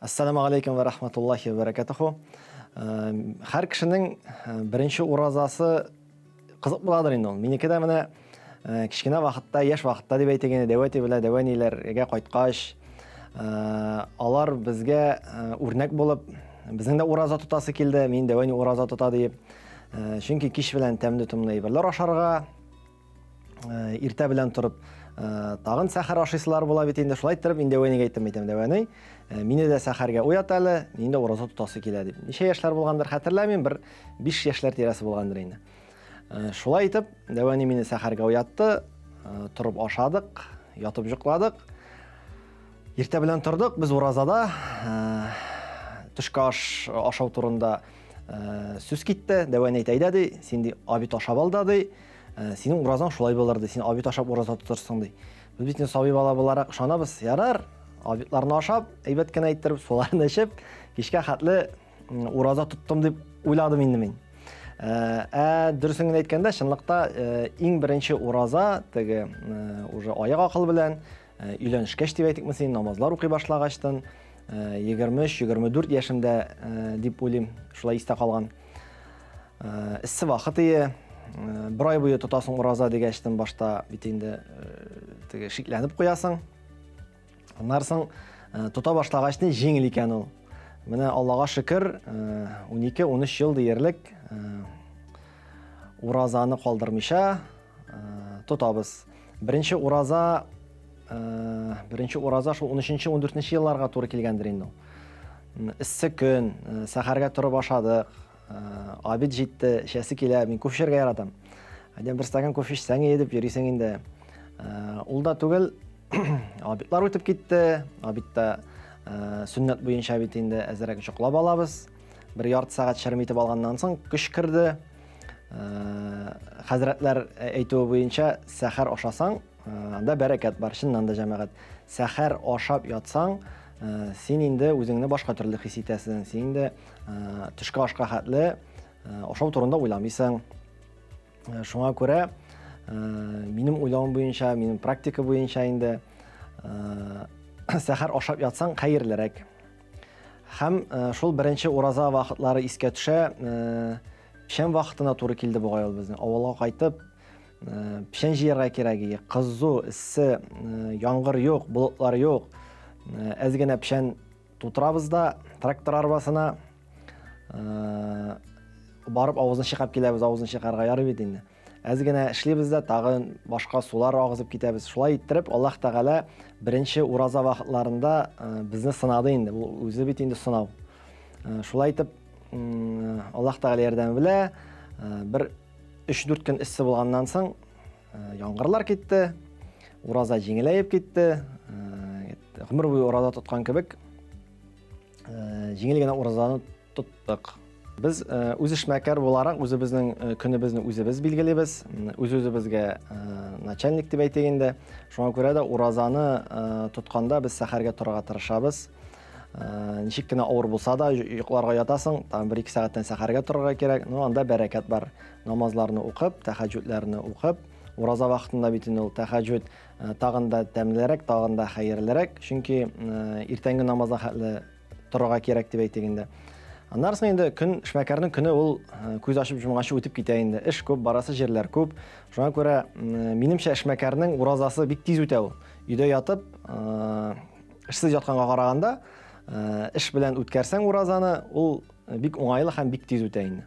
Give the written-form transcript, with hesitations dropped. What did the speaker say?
Ассаламу алейкум ва рахматуллахи ва баракатуху. Һәр кешенең беренче уразасы кызык буладыр инде ул. Минеке дә менә кечкенә вакытта, яшь вакытта дип әйтик инде, дәү әти белән дәү әниләргә кайткач, алар безгә үрнәк булып, безнең дә ураза тотасы килде, мин дәү әни ураза тота диеп. Чөнки кич белән тәмле-томлы әйберләр ашарга, Э, иртә белән торып э, тагын сәхәр ашыйсылар була бит инде. Шулай иттереп, мин дәү әнигә әйттем, әйтәм, дәү әни, э, мине дә сәхәргә уят әле, мин дә ураза тотасы килә дип. Ничә яшьләр булгандыр, хәтерләмим, бер 5 яшьләр тирәсе булгандыр инде. Шулай итеп, дәү әни мине сәхәргә уятты, торып ашадык, ятып йокладык. Иртә белән тордык, без уразада, төшке аш ашау турында сүз китте. Дәү әни әйтә, әйдә ди, син ди, обед ашап ал да ди. Синең уразаң шулай булыр ди, син обед ашап ураза тотырсың ди. Без бит инде сабый бала буларак ышанабыз, ярар, обедларны ашап, әйбәт кенә иттереп, суларны эчеп, кичкә хәтле ураза тоттым дип уйладым инде мин. Ә дөресен генә әйткәндә, чынлыкта иң беренче ураза теге уже аяк акыл белән өйләнешкәч дип әйтикме син, намазлар укый башлагачтын, 23-24 яшемдә дип уйлыйм, шулай истә калган. Эссе вакыт ие, бер ай буе тотасың ураза дигәчтен башта бит инде теге шикләнеп куясың. Аннан соң тота башлагач ни җиңел икән ул. Менә Аллага шөкер, 12-13 ел диярлек уразаны калдырмыйча тотабыз. Беренче ураза беренче ураза шул 13-14 елларга туры килгәндер инде ул. Эссе көн, сәхәргә торып ашадык, обед җитте, эчәсе килә, мин кофе эчәргә яратам. Әйдә бер стакан кофе эчсәң иде дип йөрисең инде. Ул да түгел, обедлар үтеп китте. Обедта сөннәт буенча бит инде әзерәк йоклап алабыз. Бер ярты сәгать черем итеп алганнан соң көч керде. Хәзрәтләр әйтүе буенча сәхәр ашасаң, анда бәрәкәт бар. Чыннан да, җәмәгать, сәхәр ашап ятсаң, син инде үзеңне башка төрле хис итәсең. Син инде төшке ашка хәтле ашау турында уйламыйсың. Шуңа күрә минем уйлавым буенча, минем практика буенча инде сәхәр ашап ятсаң хәерлерәк. Һәм шул беренче ураза вакытлары искә төшә, печән вакытына туры килде бугай ул безнең. Авылга кайтып, печән җыярга кирәк иде. Кызу, эссе, яңгыр юк, болытлар юк. Әз генә печән тутырабыз да трактор арбасына барып авызын чыгап киләбез, авызын чыгарга ярый бит инде. Әз генә эшлибез дә, тагын башка сулар агызып китәбез. Шулай иттереп, Аллаһ Тәгалә беренче ураза вакытларында безне сынады инде. Бу үзе бит инде сынау. Шулай итеп, Аллаһ Тәгалә ярдәме белән бер 3-4 көн эссе булганнан соң яңгырлар китте, ураза җиңеләеп китте. Гомер буе ураза тоткан кебек, җиңел генә уразаны тоттык. Без үз эшмәкәр буларак үзебезнең көнебезне үзебез билгелибез, үз-үзебезгә начальник дип әйтик инде. Шуңа күрә дә уразаны тотканда без сәхәргә торырга тырышабыз. Ничек кенә авыр булса да, йокларга ятасың, тагын бер-ике сәгатьтән сәхәргә торырга кирәк. Ну, анда бәрәкәт бар. Намазларны укып, тәһәҗҗүдләрне укып, ураза вакытында бит инде ул тәһәҗҗүд тагын да тәмлерәк, тагын да хәерлерәк, чөнки иртәнге намазга хәтле торырга кирәк дип әйтик инде. Аннан соң инде көн, эшмәкәрнең көне ул күз ачып йомганчы үтеп китә инде. Эш күп, барасы җирләр күп. Шуңа күрә, минемчә, эшмәкәрнең уразасы бик тиз үтә ул. Өйдә ятып, эшсез ятканга караганда, эш белән үткәрсәң уразаны, ул бик уңайлы һәм бик тиз үтә инде.